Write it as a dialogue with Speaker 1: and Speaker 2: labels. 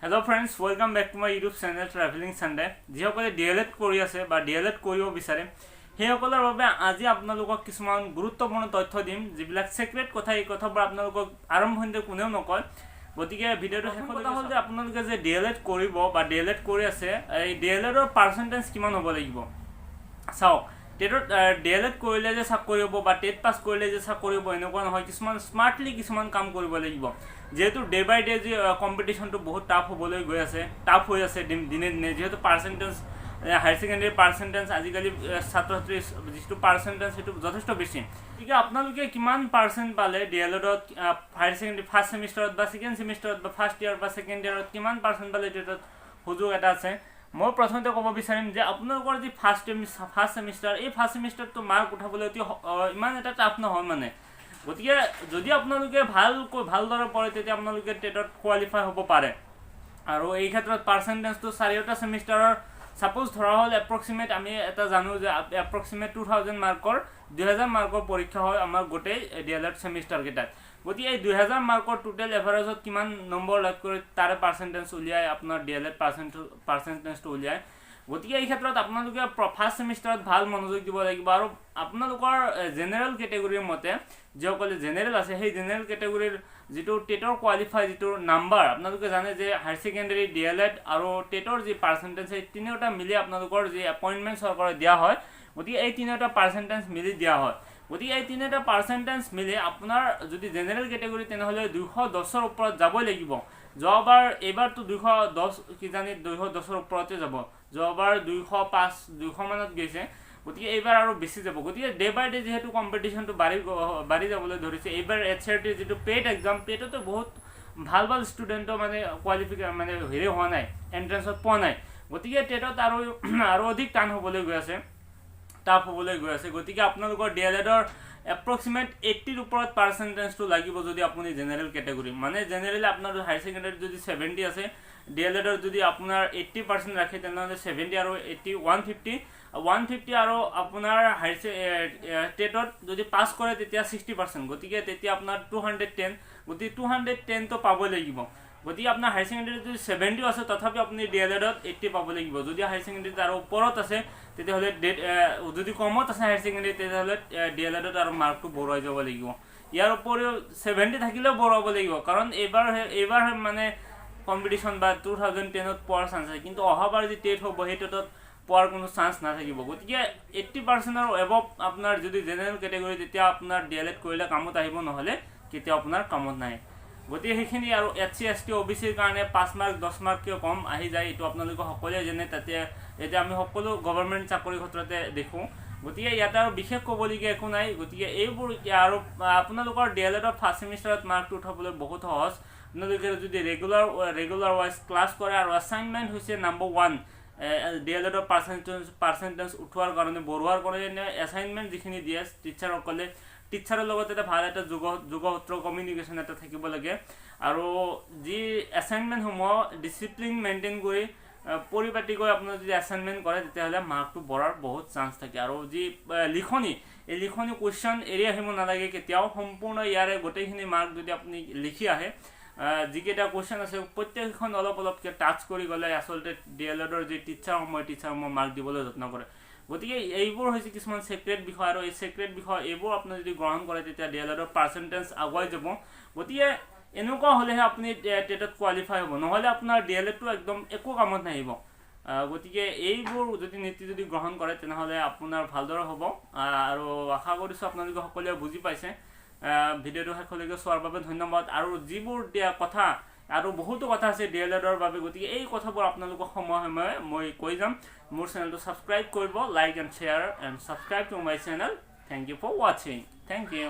Speaker 1: Hello friends, welcome back to my YouTube channel Travelling Sunday. যিসকলে D L add কৰি আছে বা D L add কৰিব বিচাৰে, সেইসকলৰ বাবে আজি আপোনালোকক কিছুমান গুৰুত্বপূৰ্ণ তথ্য দিম, যিবিলাক ছিক্ৰেট কথা। এই কথাবোৰ আপোনালোকক আৰম্ভণিতে কোনেও নকয়। গতিকে ভিডিঅ'টো শেষত কথা হ'ল যে আপোনালোকে যে ডি এল এড কৰিব বা ডি এল এড কৰি আছে, এই ডি এল এডৰ পাৰ্চেণ্টেজ কিমান হ'ব লাগিব? চাওক, টেটত ডি এল এড কৰিলে যে চাকৰি হ'ব বা টেট পাছ কৰিলে যে চাকৰি হ'ব, এনেকুৱা নহয়। কিছুমান স্মাৰ্টলি কিছুমান কাম কৰিব লাগিব। যিহেতু ডে বাই ডে যি কম্পিটিশ্যনটো বহুত টাফ হ'বলৈ গৈ আছে, টাফ হৈ আছে দিনে দিনে। যিহেতু পাৰ্চেণ্টেজ, হায়াৰ ছেকেণ্ডেৰী পাৰ্চেণ্টেজ, আজিকালি ছাত্ৰ ছাত্ৰীৰ যিটো পাৰ্চেণ্টেজ, সেইটো যথেষ্ট বেছি। গতিকে আপোনালোকে কিমান পাৰ্চেণ্ট পালে ডি এল এডত, হায়াৰ ছেকেণ্ডেৰী ফাৰ্ষ্ট ছেমিষ্টাৰত বা ছেকেণ্ড ছেমিষ্টাৰত বা ফাৰ্ষ্ট ইয়েৰ বা ছেকেণ্ড ইয়েৰত কিমান পাৰ্চেণ্ট পালে টেটত সুযোগ এটা আছে। মই প্ৰথমতে ক'ব বিচাৰিম যে আপোনালোকৰ যি ফাৰ্ষ্ট ছেমিষ্টাৰ, এই ফাৰ্ষ্ট ছেমিষ্টাৰটো মাৰ্ক উঠাবলৈ অতি ইমান এটা টাফ নহয় মানে। গতিকে যদি আপোনালোকে ভালকৈ ভালদৰে পঢ়ে, তেতিয়া আপোনালোকে টেটত কোৱালিফাই হ'ব পাৰে। আৰু এই ক্ষেত্ৰত পাৰ্চেণ্টেজটো চাৰিওটা ছেমিষ্টাৰৰ ছাপ'জ ধৰা হ'ল, এপ্ৰক্সিমেট আমি এটা জানো যে এপ্ৰক্সিমেট 2000 মাৰ্কৰ, 2000 মাৰ্কৰ পৰীক্ষা হয় আমাৰ গোটেই ডি এল এড ছেমিষ্টাৰকেইটাত। গতিকে এই 2000 মাৰ্কৰ টোটেল এভাৰেজত কিমান নম্বৰ লাভ কৰি তাৰে পাৰ্চেণ্টেজ উলিয়াই আপোনাৰ ডি এল এড পাৰ্চেণ্টেজটো উলিয়ায়। গতিকে এই ক্ষেত্ৰত আপোনালোকে ফাৰ্ষ্ট ছেমিষ্টাৰত ভাল মনোযোগ দিব লাগিব। আৰু আপোনালোকৰ জেনেৰেল কেটেগৰীৰ মতে, যিসকলে জেনেৰেল আছে, সেই জেনেৰেল কেটেগৰীৰ যিটো টেটৰ কোৱালিফাই যিটো নাম্বাৰ, আপোনালোকে জানে যে higher secondary, D L add আৰু টেটৰ যি পাৰ্চেণ্টেজ, সেই তিনিওটা মিলি আপোনালোকৰ যি এপইণ্টমেণ্ট চৰকাৰে দিয়া হয়। গতিকে এই তিনিওটা পাৰ্চেণ্টেজ মিলি দিয়া হয়। গতিকে এই তিনিওটা পাৰ্চেণ্টেজ মিলি আপোনাৰ যদি জেনেৰেল কেটেগৰী, তেনেহ'লে 210ৰ ওপৰত যাবই লাগিব। যোৱাবাৰ, এইবাৰতো 210 কিজানি 210ৰ ওপৰতে যাব। যোৱাবাৰ 205, 200 মানত গৈছে। গতিকে এইবাৰ আৰু বেছি যাব। গতিকে ডে বাই ডে যিহেতু কম্পিটিশ্যনটো বাঢ়ি বাঢ়ি যাবলৈ ধৰিছে, এইবাৰ এইচ আৰ টিৰ যিটো পেইড এক্সাম, পেইডতো বহুত ভাল ভাল ষ্টুডেণ্টৰ মানে কোৱালিফিকে মানে হেৰি হোৱা নাই, এণ্ট্ৰেঞ্চত পোৱা নাই। গতিকে টেটত আৰু আৰু অধিক টান হ'বলৈ গৈ আছে, টাফ হ'বলৈ গৈ আছে। গতিকে আপোনালোকৰ ডি এল এডৰ এপ্ৰক্সিমেট 80ৰ ওপৰত পাৰ্চেণ্টেজটো লাগিব, যদি আপুনি জেনেৰেল কেটেগৰী। মানে জেনেৰেলি আপোনাৰ হায়াৰ ছেকেণ্ডেৰীত যদি 70 আছে, ডি এল এডৰ যদি আপোনাৰ 80% ৰাখে, তেনেহ'লে 70 আৰু 80, 150, 150। আৰু আপোনাৰ হায়াৰ টেটত যদি পাছ কৰে, তেতিয়া 60%। গতিকে তেতিয়া আপোনাৰ 210। গতিকে 210টো পাবই লাগিব। গতিকে আপোনাৰ হায়াৰ ছেকেণ্ডেৰীত যদি 70ও আছে, তথাপি আপুনি ডি এল এডত 80 পাব লাগিব। যদি হায়াৰ ছেকেণ্ডেৰীত আৰু ওপৰত আছে, তেতিয়াহ'লে যদি কমত আছে হায়াৰ ছেকেণ্ডেৰী, তেতিয়াহ'লে ডি এল এডত আৰু মাৰ্কটো বঢ়ুৱাই যাব লাগিব। ইয়াৰ উপৰিও 70 থাকিলেও বঢ়াব লাগিব। কাৰণ এইবাৰ এইবাৰ মানে কম্পিটিশ্যন বা 2010ত পোৱাৰ চান্স আছে, কিন্তু অহাবাৰ যি টেট হ'ব, সেই টেটত পোৱাৰ কোনো চান্স নাথাকিব। গতিকে 80%ৰ এবভ আপোনাৰ যদি জেনেৰেল কেটেগৰী, তেতিয়া আপোনাৰ ডি এল এড কৰিলে কামত আহিব, নহ'লে কেতিয়াও আপোনাৰ কামত নাহে। গতিকে সেইখিনি। আৰু এছ চি, এছ টি, অ' বি চিৰ কাৰণে 5 মাৰ্ক, 10 মাৰ্ককৈ কম আহি যায়। এইটো আপোনালোকে সকলোৱে জানে। তাতে এতিয়া আমি সকলো গভৰ্ণমেণ্ট চাকৰিৰ ক্ষেত্ৰতে দেখোঁ। গতিকে ইয়াতে আৰু বিশেষ ক'বলগীয়া একো নাই। গতিকে এইবোৰ আৰু আপোনালোকৰ ডি এল এডৰ ফাৰ্ষ্ট ছেমিষ্টাৰত মাৰ্কটো উঠাবলৈ বহুত সহজ, আপোনালোকে যদি ৰেগুলাৰ ৱাইজ ক্লাছ কৰে। আৰু এছাইনমেণ্ট হৈছে নাম্বাৰ ওৱান ডি এল এডৰ পাৰ্চেণ্টেজ উঠোৱাৰ কাৰণে, বঢ়োৱাৰ কাৰণে। এছাইনমেণ্ট যিখিনি দিয়ে টিচাৰসকলে, টিচাৰৰ লগত এটা ভাল এটা যোগসূত্ৰ, কমিউনিকেশ্যন এটা থাকিব লাগে। আৰু যি এছাইনমেণ্টসমূহ ডিচিপ্লিন মেইনটেইন কৰি পৰিপাটিকৈ আপোনাৰ যদি এছাইনমেণ্ট কৰে, তেতিয়াহ'লে মাৰ্কটো বঢ়াৰ বহুত চান্স থাকে। আৰু যি লিখনি, এই লিখনি কুৱেশ্যন এৰি আহিব নালাগে কেতিয়াও। সম্পূৰ্ণ ইয়াৰে গোটেইখিনি মাৰ্ক যদি আপুনি লিখি আহে, যিকেইটা কুৱেশ্যন আছে প্ৰত্যেকখন অলপ অলপকৈ টাচ কৰি গ'লে আচলতে ডি এল এডৰ যি টিচাৰসমূহ মাৰ্ক দিবলৈ যত্ন কৰে। গতিকে এইবোৰ হৈছে কিছুমান ছিক্ৰেট বিষয়। আৰু এই ছিক্ৰেট বিষয় এইবোৰ আপুনি যদি গ্ৰহণ কৰে, তেতিয়া ডি এল এডৰ পাৰ্চেণ্টেজ আগুৱাই যাব। গতিকে এনেকুৱা হ'লেহে আপুনি টেটত কোৱালিফাই হ'ব, নহ'লে আপোনাৰ ডি এল এডটো একদম একো কামত নাহিব। গতিকে এইবোৰ যদি নীতি যদি গ্ৰহণ কৰে, তেনেহ'লে আপোনাৰ ভালদৰে হ'ব। আৰু আশা কৰিছোঁ আপোনালোকে সকলোৱে বুজি পাইছে। ভিডিঅ'টো শেষলৈকে চোৱাৰ বাবে ধন্যবাদ। আৰু যিবোৰ দিয়া কথা, আৰু বহুতো কথা আছে ডি এল এডৰ বাবে, গতিকে এই কথাবোৰ আপোনালোকক সময়ে সময়ে মই কৈ যাম। মোৰ চেনেলটো ছাবস্ক্ৰাইব কৰিব। Like and share and subscribe to my channel. Thank you for watching. Thank you.